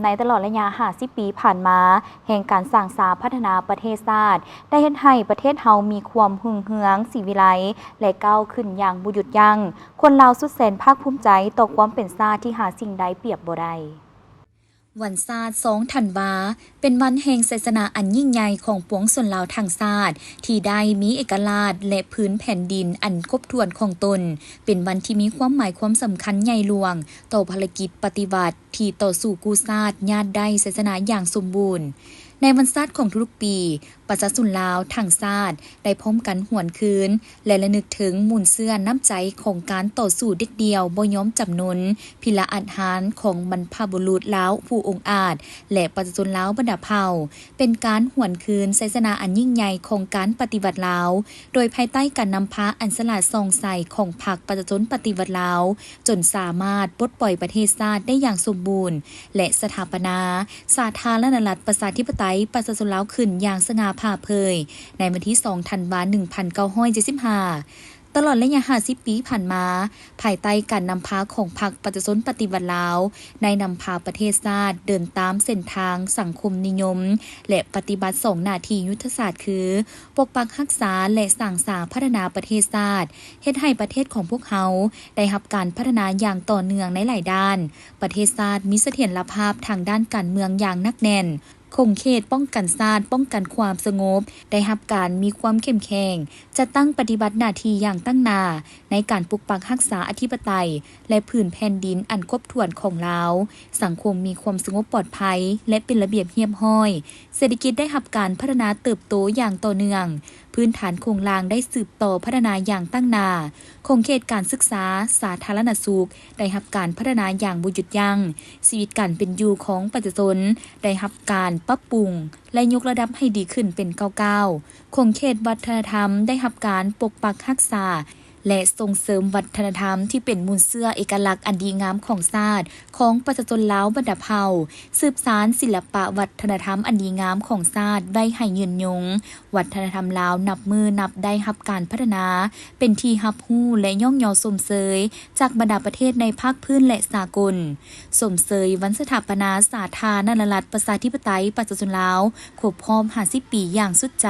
ໃນຕະຫຼອດໄລຍະຫ້າສິບປີຜ່ານມາ, ແຮງການສ້າງສາພັດທະນາປະເທດຊາດ ໄດ້ເຮັດໃຫ້ປະເທດເຮົາມີຄວາມຮຸ່ງເຮືອງສີວິໄລ ແລະ ກ້າວຂຶ້ນຢ່າງບໍ່ຢຸດຢັ້ງ. ຄົນລາວສຸດແສນພາກພູມໃຈຕໍ່ຄວາມເປັນຊາດທີ່ຫາສິ່ງໃດປຽບບໍ່ໄດ້. ວັນຊາດ ສອງທັນວາ ເປັນວັນແຫ່ງໄຊຊະນະອັນຍິ່ງໃຫຍ່ຂອງປວງຊົນລາວທັງຊາດ ທີ່ໄດ້ມີເອກະລາດ ແລະ ພື້ນແຜ່ນດິນອັນຄົບຖ້ວນຂອງຕົນ. ເປັນວັນທີ່ມີຄວາມໝາຍຄວາມສຳຄັນໃຫຍ່ຫຼວງຕໍ່ພາລະກິດປະຕິວັດ ທີ່ຕໍ່ສູ້ກູ້ຊາດ ຍາດໄດ້ໄຊຊະນະຢ່າງສົມບູນ. ໃນວັນຊາດຂອງທຸກໆປີ, ປະຊາຊົນລາວທັງຊາດໄດ້ພ້ອມກັນຫວນຄືນ ແລະ ລະນຶກເຖິງມູນເຊື້ອນ້ຳໃຈຂອງການຕໍ່ສູ້ເດັດດ່ຽວບໍ່ຍອມຈຳນົນ, ພິລະອາດຫານຂອງບັນພະບຸລຸດລາວຜູ້ອົງອາດ ແລະ ປະຊາຊົນລາວບັນດາເຜົ່າ, ເປັນການຫວນຄືນໄຊຊະນະອັນຍິ່ງໃຫຍ່ຂອງການປະຕິວັດລາວ, ໂດຍພາຍໃຕ້ການນຳພາອັນສະຫຼາດສ່ອງໃສຂອງພັກປະຊາຊົນປະຕິວັດລາວ, ຈົນສາມາດປົດປ່ອຍປະເທດຊາດໄດ້ຢ່າງສົມບູນ ແລະ ສະຖາປະນາສາທາລະນະລັດປະຊາທິປະໄຕປະຊາຊົນລາວຂຶ້ນຢ່າງສະຫງ່າຜ່າເຜີຍ ໃນວັນທີ ສອງທັນວາ ໜຶ່ງພັນເກົ້າຮ້ອຍເຈັດສິບຫ້າ. ຕະຫຼອດໄລຍະຫ້າສິບປີຜ່ານມາ, ພາຍໃຕ້ການນຳພາຂອງພັກປະຊາຊົນປະຕິວັດລາວ ໄດ້ນຳພາປະເທດຊາດເດີນຕາມເສັ້ນທາງສັງຄົມນິຍົມ ແລະ ປະຕິບັດສອງໜ້າທີ່ຍຸດທະສາດ ຄື ປົກປັກຮັກສາ ແລະ ສ້າງສາພັດທະນາປະເທດຊາດ, ເຮັດໃຫ້ປະເທດຂອງພວກເຮົາໄດ້ຮັບການພັດທະນາຢ່າງຕໍ່ເນື່ອງໃນຫຼາຍດ້ານ. ປະເທດຊາດມີສະຖຽນລະພາບທາງດ້ານການເມືອງຢ່າງໜັກແໜ້ນ, ຂົງເຂດປ້ອງກັນຊາດ, ປ້ອງກັນຄວາມສະຫງົບ ໄດ້ຮັບການມີຄວາມເຂັ້ມແຂງ, ຈັດຕັ້ງປະຕິບັດໜ້າທີ່ຢ່າງຕັ້ງໜ້າໃນການປົກປັກຮັກສາອະທິປະໄຕ ແລະ ພື້ນແຜ່ນດິນອັນຄົບຖ້ວນຂອງລາວ, ສັງຄົມມີຄວາມສະຫງົບປອດໄພ ແລະ ເປັນລະບຽບຮຽບຮ້ອຍ, ເສດຖະກິດໄດ້ຮັບການພັດທະນາເຕີບໂຕຢ່າງຕໍ່ເນື່ອງ, ພື້ນຖານໂຄງລ່າງໄດ້ສືບຕໍ່ພັດທະນາຢ່າງຕັ້ງໜ້າ, ຂົງເຂດການສຶກສາ, ສາທາລະນະສຸກ ໄດ້ຮັບການພັດທະນາຢ່າງບໍ່ຢຸດຢັ້ງ, ຊີວິດການເປັນຢູ່ຂອງປະຊາຊົນໄດ້ຮັບການປັບປຸງ ແລະ ຍົກລະດັບໃຫ້ດີຂຶ້ນເປັນກ້າວໆ, ຂົງເຂດວັດທະນະທຳໄດ້ຮັບການປົກປັກຮັກສາ ແລະ ສົ່ງເສີມວັດທະນະທຳທີ່ເປັນມູນເຊື້ອເອກະລັກອັນດີງາມຂອງຊາດ, ຂອງປະຊາຊົນລາວບັນດາເຜົ່າ, ສືບສານສິລະປະວັດທະນະທຳອັນດີງາມຂອງຊາດໄວ້ໃຫ້ຍືນຍົງ. ວັດທະນະທຳລາວນັບມື້ນັບໄດ້ຮັບການພັດທະນາ ເປັນທີ່ຮັບຮູ້ ແລະ ຍ້ອງຍໍຊົມເຊີຍຈາກບັນດາປະເທດໃນພາກພື້ນ ແລະ ສາກົນ. ຊົມເຊີຍວັນສະຖາປະນາສາທາລະນະລັດປະຊາທິປະໄຕປະຊາຊົນລາວ ຄົບຮອບຫ້າສິບປີຢ່າງສຸດໃຈ.